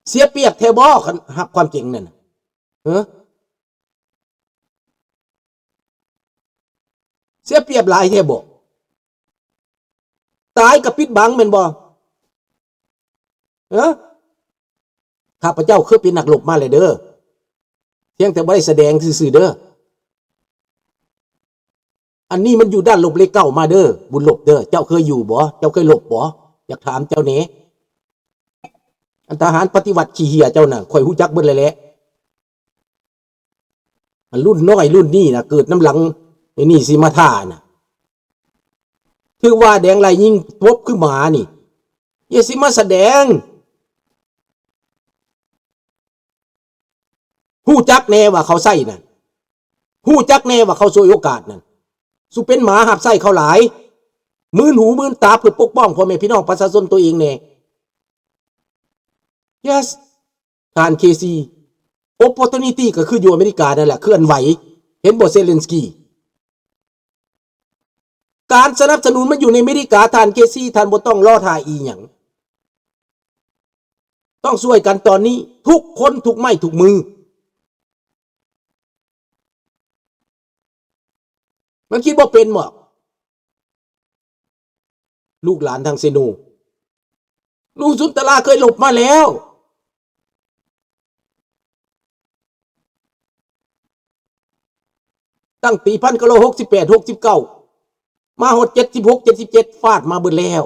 ເສຍປຽບແທ້ບໍ່ ຄັນຮັບຄວາມຈິງນັ້ນນະ? ເອີ ເສຍປຽບຫຼາຍແທ້ບໍ່? ຕາຍກໍປິດບັງແມ່ນບໍ່? ເອີ ຂ້າພະເຈົ້າເຄີຍເປັນນັກລົບມາແລ້ວເດີ ພຽງແຕ່ບໍ່ໄດ້ສະແດງຊື່ໆເດີ. ອັນນີ້ມັນຢູ່ດ້ານລົບເລກເກົ້າມາເດີ ບຸນລົບເດີ. ເຈົ້າເຄີຍຢູ່ບໍ່? ເຈົ້າເຄີຍລົບບໍ່? ຢາກຖາມເຈົ້າແດ່. ອັນທະຫານປະຕິວັດຂີ້ເຫຍເຈົ້ານະ ຂ້ອຍຮູ້ຈັກເບິດແລ້ວແຫຼະ. ອັນລຸ້ນນ້ອຍລຸ້ນນີ້ນະ ເກີດນຳຫຼັງໄອ້ນີ້ຊິມາທ່ານະ ຖືກວ່າແດງໄລ່ຍິງຕົບຄືໝານີ້ ຢ່າຊິມາສະແດງ. ຮູ້ຈັກແດ່ວ່າເຂົາໃຊ້ນັ້ນ ຮູ້ຈັກແດ່ວ່າເຂົາສວຍໂອກາດນັ້ນ. ສູ່ເປັນໝາຮັບໃຊ້ເຂົາຫຼາຍ ມື່ນຫູມື່ນຕາເພື່ອປົກປ້ອງພໍ່ແມ່ພີ່ນ້ອງປະຊາຊົນຕົວເອງແດ່. Yes ທ່ານ ເຄ ຊີ opportunity ກໍຄືຢູ່ອາເມລິການັ້ນແຫຼະ ເຄື່ອນໄຫວ. ເຫັນບໍ່ ເຊເລັນສກີ? ການສະໜັບສະໜູນມັນຢູ່ໃນອາເມລິກາ ທ່ານ ເຄ ຊີ ທ່ານບໍ່ຕ້ອງລໍຖ້າອີ່ຫຍັງ. ຕ້ອງຊ່ວຍກັນຕອນນີ້ ທຸກຄົນ ທຸກໄມ້ ທຸກມື. ມັນຄິດບໍ່ເປັນບໍ? ລູກຫຼານທາງເຊໂນ ລຸງສຸນຕະລາເຄີຍລົບມາແລ້ວ ຕັ້ງປີພັນເກົ້າຮ້ອຍຫົກສິບແປດ ຫົກສິບເກົ້າ ມາຮອດເຈັດສິບຫົກ ເຈັດສິບເຈັດ ຟາດມາເບິດແລ້ວ.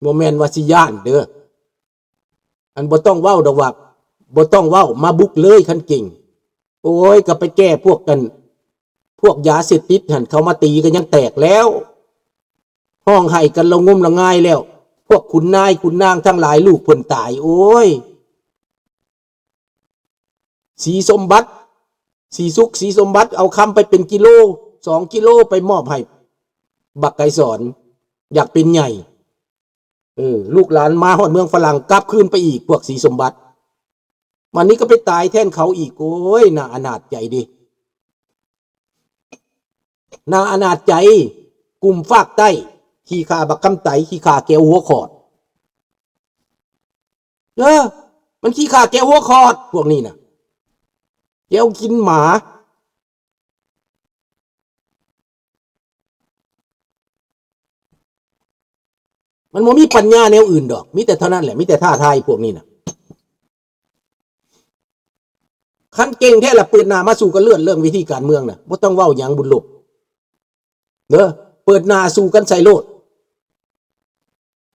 ບໍ່ແມ່ນວ່າຊິຢ້ານເດີ ອັນບໍ່ຕ້ອງເວົ້າດອກວ່າ ບໍ່ຕ້ອງເວົ້າ ມາບຸກເລີຍຄັນເກັ່ງ. ໂອ້ຍ ກໍໄປແກ້ພວກກັນ ພວກຢາເສບຕິດຫັ້ນ ເຂົາມາຕີກໍຍັງແຕກແລ້ວ ຮ້ອງໄຫ້ກັນລະງົມລະງາຍແລ້ວ. ພວກຂຸນນາຍຂຸນນາງທັງຫຼາຍ ລູກເພິ່ນຕາຍ ໂອ້ຍ. ສີສົມບັດ ສີສຸກ ສີສົມບັດ ເອົາຄຳໄປເປັນກິໂລ ສອງກິໂລ ໄປມອບໃຫ້ບັກໄກສອນ ຢາກເປັນໃຫຍ່. ເອີ ລູກຫຼານມາຮອດເມືອງຝຣັ່ງ ກັບຄືນໄປອີກ ພວກສີສົມບັດ. ບັດນີ້ກໍໄປຕາຍແທນເຂົາອີກ. ໂອ້ຍ ໜ້າອະນາດໃຈເດ ໜ້າອະນາດໃຈ. ກຸ່ມຟາກໃຕ້ ຂີ້ຂ້າບັກຄຳໄຕ ຂີ້ຂ້າແກວຫົວຂອດ. ເອີ ມັນຂີ້ຂ້າແກວຫົວຂອດ ພວກນີ້ນະ ແກວກິນໝາ. ມັນບໍ່ມີປັນຍາແນວອື່ນດອກ ມີແຕ່ເທົ່ານັ້ນແຫຼະ ມີແຕ່ທ້າທາຍພວກນີ້ນະ. ຄັນເກັ່ງແທ້ລະ ເປີດໜ້າມາສູ້ກັນເລີດ ເລື່ອງເວທີການເມືອງນະ ບໍ່ຕ້ອງເວົ້າຫຍັງ ບຸນລົບເດີ. ເປີດໜ້າສູ້ກັນໃສ່ໂລດ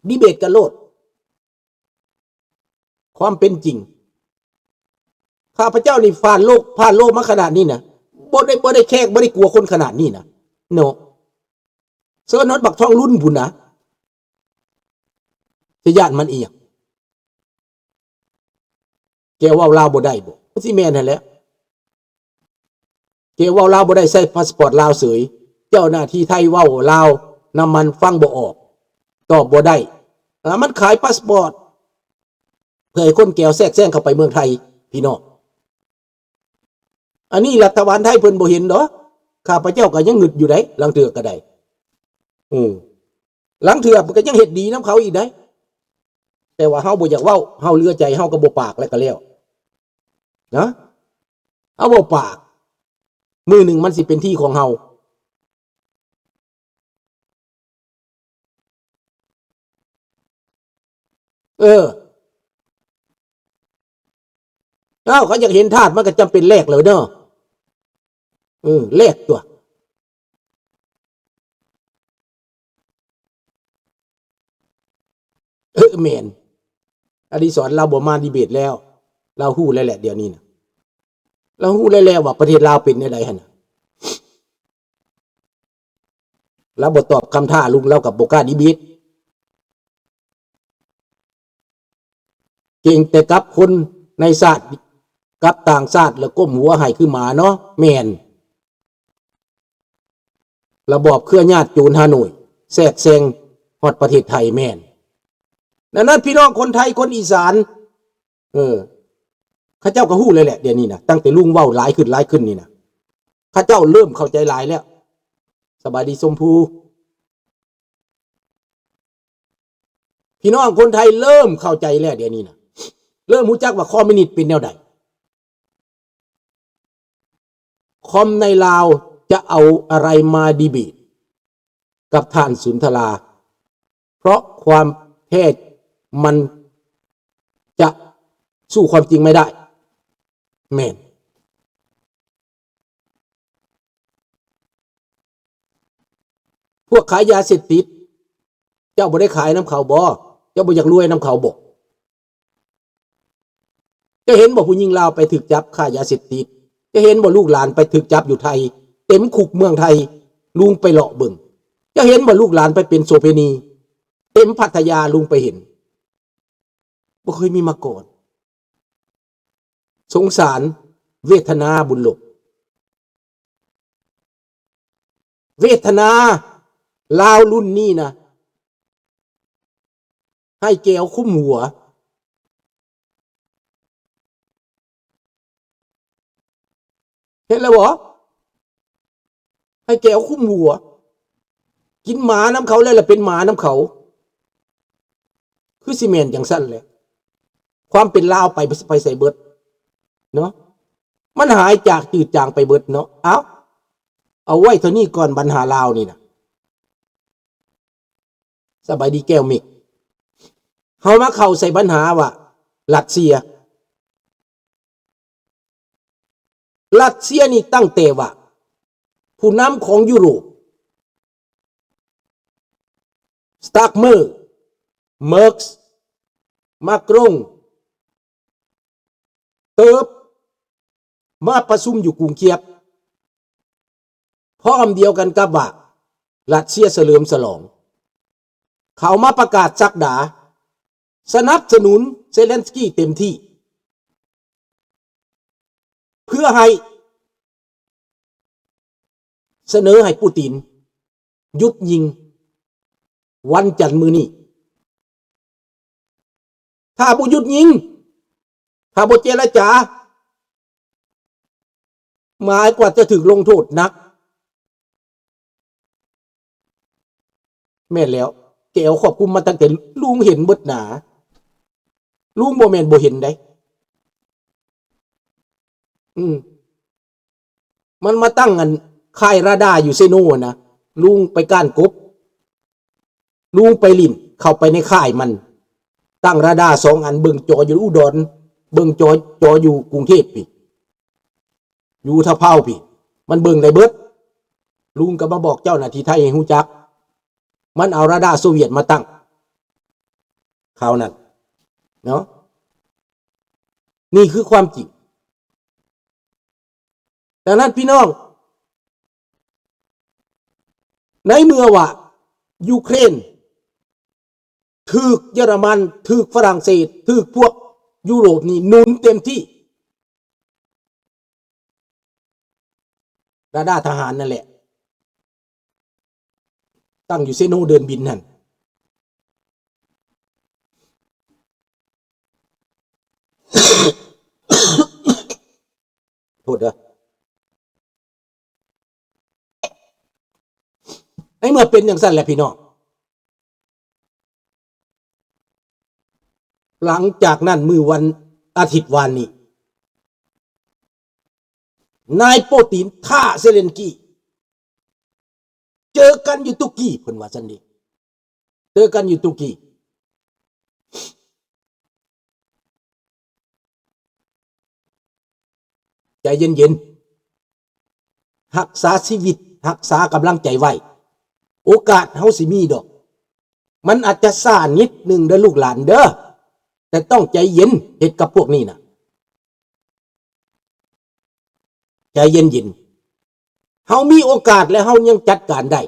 ດີເບດກັນໂລດ. ຄວາມເປັນຈິງ ຂ້າພະເຈົ້ານີ້ຜ່ານໂລກ ຜ່ານໂລກມາຂະໜາດນີ້ນະ ບໍ່ໄດ້ ບໍ່ໄດ້ແຄກ ບໍ່ໄດ້ກົວຄົນຂະໜາດນີ້ນະເນາະ. ເຊີນຮອດບັກທອງລຸນພຸ້ນນະ ຈະຢ້ານມັນອີ່ຫຍັງ? ແກເວົ້າລາວບໍ່ໄດ້ບໍ? ມັນຊິແມ່ນຫັ້ນແຫຼະ. ແກເວົ້າລາວບໍ່ໄດ້ ໃຊ້ພາສປອດລາວເສີຍ. ເຈົ້າໜ້າທີ່ໄທເວົ້າລາວນຳມັນ ຟັງບໍ່ອອກ ຕອບບໍ່ໄດ້. ລະມັນຂາຍພາສປອດເພື່ອໃຫ້ຄົນແກວແຊກແຊງເຂົ້າໄປເມືອງໄທ ພີ່ນ້ອງ. ອັນນີ້ລັດຖະບານໄທເພິ່ນບໍ່ເຫັນດອກ. ຂ້າພະເຈົ້າກໍຍັງງຶດຢູ່ໃດ໋ ລາງເທື່ອກໍໄດ້. ເອີ ລາງເທື່ອເພິ່ນກໍຍັງເຮັດດີນຳເຂົາອີກໃດ໋. ແຕ່ວ່າເຮົາບໍ່ຢາກເວົ້າ ເຮົາເຫຼືອໃຈ ເຮົາກໍບໍ່ປາກແລ້ວກໍແລ້ວນະ. ເຮົາບໍ່ປາກ ມື້ໜຶ່ງມັນຊິເປັນທີ່ຂອງເຮົາ. ເອີ ເອົ້າ ເຂົາຢາກເຫັນທາດ ມັນກໍຈຳເປັນແລກແລ້ວເນາະ. ເອີ ແລກຕົວະ. ເອີ ແມ່ນ. ອະດີສອນລາວບໍ່ມາດີເບດແລ້ວ. ລາວຮູ້ແລ້ວແຫຼະ ດຽວນີ້ນະ. ລາວຮູ້ແລ້ວແຫຼະວ່າປະເທດລາວເປັນແນວໃດຫັ້ນນະ. ລາວບໍ່ຕອບຄຳທ້າລຸງ ລາວກໍບໍ່ກ້າດີເບດ. ເກັ່ງແຕ່ກັບຄົນໃນຊາດ ກັບຕ່າງຊາດແລ້ວກົ້ມຫົວໃຫ້ຄືໝາເນາະ. ແມ່ນ. ລະບອບເຄືອຍາດໂຈນຮ່າໂນ້ຍ ແຊກແຊງຮອດປະເທດໄທ. ແມ່ນ. ດັ່ງນັ້ນ ພີ່ນ້ອງຄົນໄທ ຄົນອີສານ ເອີ ເຂົາເຈົ້າກໍຮູ້ແລ້ວແຫຼະ ດຽວນີ້ນະ. ຕັ້ງແຕ່ລຸງເວົ້າຫຼາຍຂຶ້ນ ຫຼາຍຂຶ້ນນີ້ນະ ເຂົາເຈົ້າເລີ່ມເຂົ້າໃຈຫຼາຍແລ້ວ. ສະບາຍດີຊົມພູ. ພີ່ນ້ອງຄົນໄທເລີ່ມເຂົ້າໃຈແລ້ວ ດຽວນີ້ນະ ເລີ່ມຮູ້ຈັກວ່າຄອມມິວນິດເປັນແນວໃດ. ຄອມໃນລາວຈະເອົາອະໄລມາດີເບດກັບທ່ານສຸນທະລາ ເພາະຄວາມແທ້ມັນຈະສູ້ຄວາມຈິງໄມ່ໄດ້. ແມ່ນ. ພວກຂາຍຢາເສບຕິດ ເຈົ້າບໍ່ໄດ້ຂາຍນຳເຂົາບໍ? ເຈົ້າບໍ່ຢາກລວຍນຳເຂົາບໍ? ຈະເຫັນບໍ່ຜູ້ຍິງລາວໄປຖືກຈັບຄ້າຢາເສບຕິດ? ຈະເຫັນບໍ່ລູກຫຼານໄປຖືກຈັບຢູ່ໄທ ເຕັມຄຸກເມືອງໄທ ລຸງໄປເລາະເບິ່ງ? ຈະເຫັນບໍ່ລູກຫຼານໄປເປັນໂສເພນີ ເຕັມພັດທະຍາ ລຸງໄປເຫັນ? ບໍ່ເຄີຍມີມາກ່ອນ. ສົງສານເວທະນາບຸນຫຼົບ ເວທະນາລາວລຸ້ນນີ້ນະ ໄຫ້ແກວຄຸມຫົວ. ເຫັນແລ້ວບໍ່? ໄຫ້ແກວຄຸມຫົວ. ກິນໝານຳເຂົາແລ້ວລະເປັນໝານຳເຂົາ. ຄືຊິແມ່ນຈັ່ງຊັ້ນແຫຼະ. ຄວາມເປັນລາວໄປ ໄປໃສເບິດເນາະ? ມັນຫາຍຈາກຈືດຈາງໄປເບິດເນາະ. ເອົາ ເອົາໄວ້ເທົ່ານີ້ກ່ອນ ບັນຫາລາວນີ້ນະ. ສະບາຍດີແກ້ວເມັກ. ເຮົາມາເຂົ້າໃສ່ບັນຫາວ່າ ຣັດເຊຍ. ຣັດເຊຍນີ້ຕັ້ງແຕ່ວ່າ ຜູ້ນຳຂອງຢູໂຣບ ສະຕາກເມີ ເມີກ ມາກຣົງ ເຕີບ ມາປະຊຸມຢູ່ກຸງຄຽບ ພ້ອມດຽວກັນກັບວ່າ ຣັດເຊຍສະເຫຼີມສະຫຼອງ. ເຂົາມາປະກາດສັກດາ ສະໜັບສະໜູນເຊເລັນສກີເຕັມທີ່ ເພື່ອໃຫ້ ສະເໜີໃຫ້ປູຕິນຢຸດຍິງ ວັນຈັນມື້ນີ້. ຖ້າບໍ່ຢຸດຍິງ, ຖ້າບໍ່ເຈລະຈາ, ໝາຍກວ່າຈະຖືກລົງໂທດໜັກ. ແມ່ນແລ້ວ, ແກວຄວບຄຸມມາຕັ້ງແຕ່ລຸງເຫັນເບິດໜາ. ລຸງບໍ່ແມ່ນບໍ່ເຫັນໃດ. ອືມ. ມັນມາຕັ້ງອັນຄ້າຍຣາດາຢູ່ເຊໂນນະ, ລຸງໄປກ້ານກົບ, ລຸງໄປຫຼິ້ນເຂົ້າໄປໃນຄ້າຍມັນ, ຕັ້ງຣາດາສອງອັນ ເບິ່ງຈໍຢູ່ອຸດອນ, ເບິ່ງຈໍ, ຈໍຢູ່ກຸງເທບພີ້, ຢູ່ອຸດຕະພາວພີ້, ມັນເບິ່ງໄດ້ເບິດ. ລຸງກໍມາບອກເຈົ້າໜ້າທີ່ໄທໃຫ້ຮູ້ຈັກ, ມັນເອົາຣາດາໂຊວຽດມາຕັ້ງຄາວນັ້ນເນາະ. ນີ້ຄືຄວາມຈິງ. ດັ່ງນັ້ນພີ່ນ້ອງ, ໃນເມື່ອວ່າຢູເຄຣນຖືກເຢຍລະມັນ, ຖືກຝຣັ່ງເສດ, ຖືກພວກຢູໂຣບນີ້ໜູນເຕັມທີ່, ຣາດາທະຫານນັ້ນແຫຼະ ຕັ້ງຢູ່ເຊໂນເດີ່ນບິນຫັ້ນ. ໂທດເດີ. ໃນເມື່ອເປັນຈັ່ງຊັ້ນແຫຼະພີ່ນ້ອງ, ຫຼັງຈາກນັ້ນມື້ວັນອາທິດວານນີ້, ນາຍໂປຕີນທ້າເຊເລັນສກີ ເຈີກັນຢູ່ຕຸກກີ ເພິ່ນວ່າຊັ້ນເດ. ເຈີກັນຢູ່ຕຸກກີ. ໃຈເຢັນໆ. ຮັກສາຊີວິດ, ຮັກສາກຳລັງໃຈໄວ້. ໂອກາດເຮົາຊິມີດອກ. ມັນອາດຈະຊ້ານິດໜຶ່ງເດີລູກຫຼານເດີ, ແຕ່ຕ້ອງໃຈເຢັນເຮັດກັບພວກນີ້ນະ. ໃຈເຢັນໆ. ເຮົາມີໂອກາດແລະເຮົາຍັງຈັດການໄດ້.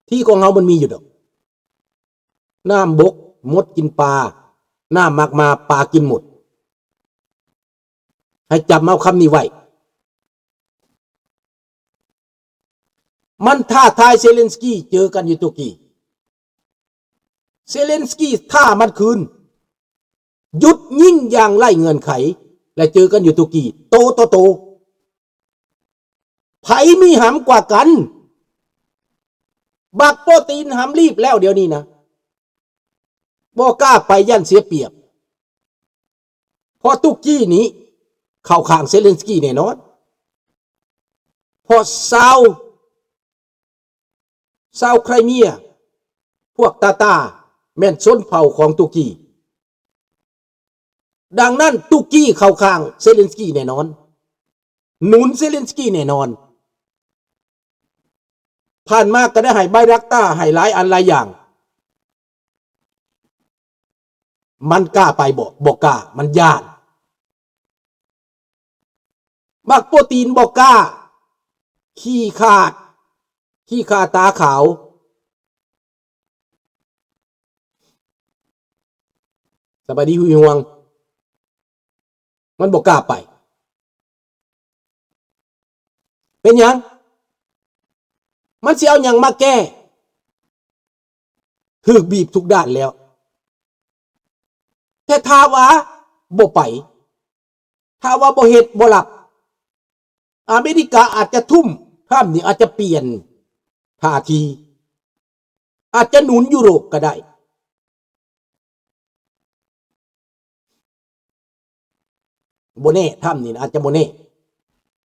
ທີ່ຂອງເຮົາມັນມີຢູ່ດອກ. ນ້ຳບົກມົດກິນປາ, ນ້ຳໝາກມ້າປາກິນມົດ. ໃຫ້ຈຳເອົາຄຳນີ້ໄວ້. ມັນທ້າທາຍເຊເລັນສກີ ເຈີກັນຢູ່ຕຸກກີ. ເຊເລັນສກີທ້າມັນຄືນ, ຢຸດຍິງຢ່າງໄຮ້ເງື່ອນໄຂ ແລະ ເຈີກັນຢູ່ຕຸກກີ ໂຕຕໍ່ໂຕ. ໃຜມີຫຳກວ່າກັນ? ບັກໂປຕີນຫຳລີບແລ້ວດຽວນີ້ນະ ບໍ່ກ້າໄປຢ້ານເສຍປຽບ ເພາະຕຸກກີນີ້ເຂົ້າຂ້າງເຊເລັນສກີແນ່ນອນ ເພາະຊາວ ຊາວໄຄຣເມຍ ພວກຕາຕາ ແມ່ນຊົນເຜົ່າຂອງຕຸກກີ. ດັ່ງນັ້ນ ຕຸກກີເຂົ້າຂ້າງເຊເລັນສກີແນ່ນອນ ໜູນເຊເລັນສກີແນ່ນອນ. ຜ່ານມາກໍໄດ້ໃຫ້ໄບຣັກຕາ ໃຫ້ຫຼາຍອັນຫຼາຍຢ່າງ. ມັນກ້າໄປບໍ່? ບໍ່ກ້າ, ມັນຢ້ານ. ບັກໂປຕີນບໍ່ກ້າ, ຂີ້ຂາດ, ຂີ້ຂາດຕາຂາວ. ສະບາຍດີ ຫຸຍຫ່ວງ. ມັນບໍ່ກ້າໄປ. ເປັນຫຍັງ? ມັນຊິເອົາຫຍັງມາແກ້? ຖືກບີບທຸກດ້ານແລ້ວ. ແຕ່ຖ້າວ່າບໍ່ໄປ, ຖ້າວ່າບໍ່ເຮັດ, ບໍ່ຮັບ, ອາເມລິກາອາດຈະທຸ່ມ, ທຣຳນີ້ອາດຈະປ່ຽນທ່າທີ, ອາດຈະໜູນຢູໂຣບກໍໄດ້. ບໍ່ແນ່, ທຣຳນີ້ອາດຈະບໍ່ແນ່,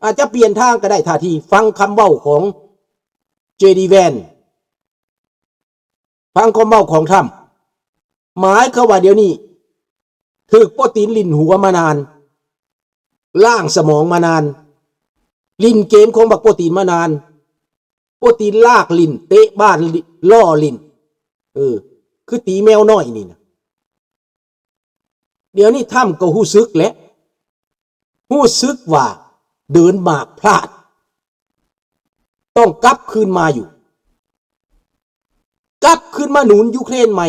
ອາດຈະປ່ຽນທາງກໍໄດ້. ຖ້າທີ່ຟັງຄຳເວົ້າຂອງເຈດີແວນ, ຟັງຄຳເວົ້າຂອງທຣຳ, ໝາຍຄວາມວ່າດຽວນີ້ຖືກໂປຕີນຫຼິ້ນຫົວມານານ, ລ້າງສະໝອງມານານ, ຫຼິ້ນເກມຂອງບັກໂປຕີນມານານ. ໂປຕີນລາກຫຼິ້ນ, ເຕະບານ, ລໍ້ຫຼິ້ນ, ເອີ, ຄືຕີແມວນ້ອຍນີ້ນະ. ດຽວນີ້ທຣຳກໍຮູ້ສຶກແຫຼະ, ຮູ້ສຶກວ່າເດີນໝາກພລາດ, ຕ້ອງກັບຄືນມາຢູ່, ກັບຄືນມາໜູນຢູເຄຣນໃໝ່,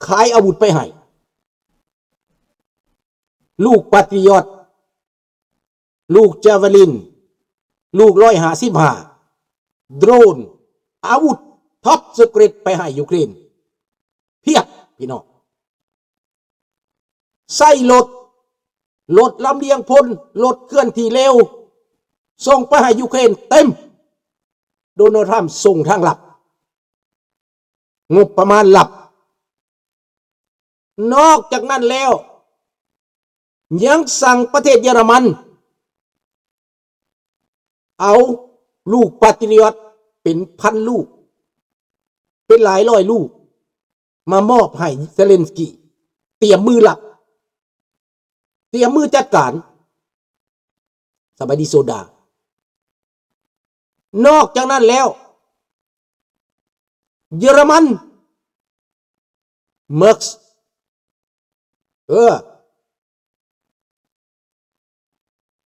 ຂາຍອາວຸດໄປໃຫ້, ລູກປາຕຣິອອດ, ລູກຈາວາລິນ, ລູກຮ້ອຍຫ້າສິບຫ້າ, ໂດຣນ, ອາວຸດ Top Secret ໄປໃຫ້ຢູເຄຣນ ພຽບ ພີ່ນ້ອງ. ໃຊ້ລົດ, ລົດລຳລຽງພົນ, ລົດເຄື່ອນທີ່ເລັວ, ສົ່ງໄປໃຫ້ຢູເຄຣນເຕັມ. ໂດນັລທຣຳສົ່ງທາງລັບ, ງົບປະມານລັບ. ນອກຈາກນັ້ນແລ້ວ ຍັງສັ່ງປະເທດເຢຍລະມັນ ເອົາລູກປາຕຣິອອດເປັນພັນລູກ, ເປັນຫຼາຍຮ້ອຍລູກ ມາມອບໃຫ້ເຊເລັນສກີ, ຕຽມມືຮັບ, ຕຽມມືຈັດການ. ສະບາຍດີໂຊດາ. ນອກຈາກນັ້ນແລ້ວ ເຢຍລະມັນ Merc ເອີ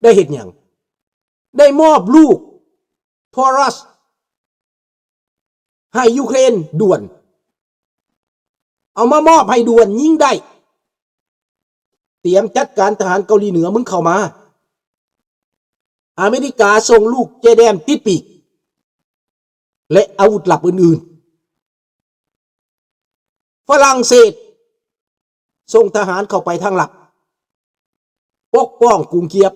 ໄດ້ເຮັດຫຍັງ? ໄດ້ມອບລູກ Taurus ໃຫ້ຢູເຄຣນດ່ວນ, ເອົາມາມອບໃຫ້ດ່ວນ, ຍິງໄດ້. ຕຽມຈັດການທະຫານເກົາຫຼີເໜືອມຶງເຂົ້າມາ. ອາເມລິກາສົ່ງລູກເຈແດມຕິດປີກ ແລະ ອາວຸດລັບອື່ນໆ. ຝຣັ່ງເສດສົ່ງທະຫານເຂົ້າໄປທາງລັບ ປົກປ້ອງກຸງກຽບ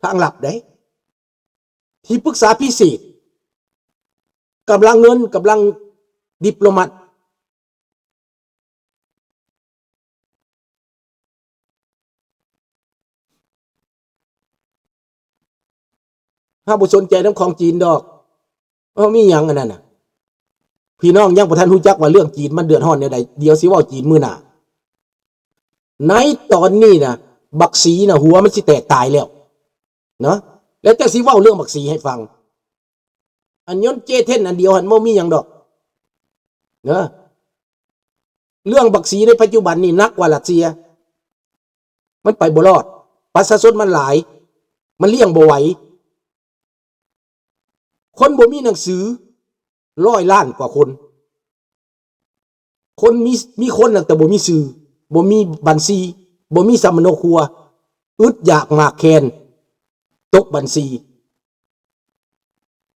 ທາງລັບເດ້. ທີ່ປຶກສາພິເສດ, ກຳລັງເງິນ, ກຳລັງດິບໂລມັດ. ເຮົາບໍ່ສົນໃຈນຳຂອງຈີນດອກ. ເອີ ມີຫຍັງອັນນັ້ນນະ? ພີ່ນ້ອງຍັງບໍ່ທັນຮູ້ຈັກວ່າເລື່ອງຈີນມັນເດືອດຮ້ອນແນວໃດ, ດຽວຊິເວົ້າຈີນມື້ໜ້າ. ໃນຕອນນີ້ນະ ບັກສີນະ ຫົວມັນຊິແຕກຕາຍແລ້ວເນາະ, ແລ້ວຈະຊິເວົ້າເລື່ອງບັກສີໃຫ້ຟັງ. ອັນຍົນເຈເທັນອັນດຽວຫັ້ນບໍ່ມີຫຍັງດອກເນາະ. ເລື່ອງບັກສີໃນປັດຈຸບັນນີ້ໜັກກວ່າຣັດເຊຍ, ມັນໄປບໍ່ລອດ, ປະຊາຊົນມັນຫຼາຍ, ມັນລ້ຽງບໍ່ໄຫວ. ຄົນບໍ່ມີໜັງສືຮ້ອຍລ້ານກວ່າຄົນ, ຄົນມີ, ມີຄົນນະ ແຕ່ບໍ່ມີຊື່, ບໍ່ມີບັນຊີ, ບໍ່ມີສຳມະໂນຄົວ, ອຶດຢາກໝາກແຄນ, ຕົກບັນຊີ,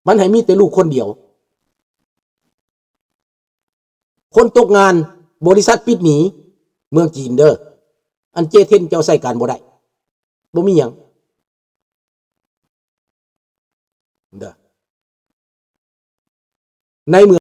ມັນໃຫ້ມີແຕ່ລູກຄົນດຽວ. ຄົນຕົກງານ, ບໍລິສັດປິດໜີ, ເມືອງຈີນເດີ, ອັນເຈເທັນເຈົ້າໃຊ້ການບໍ່ໄດ້, ບໍ່ມີຫຍັງເດີ. ໃນເມື່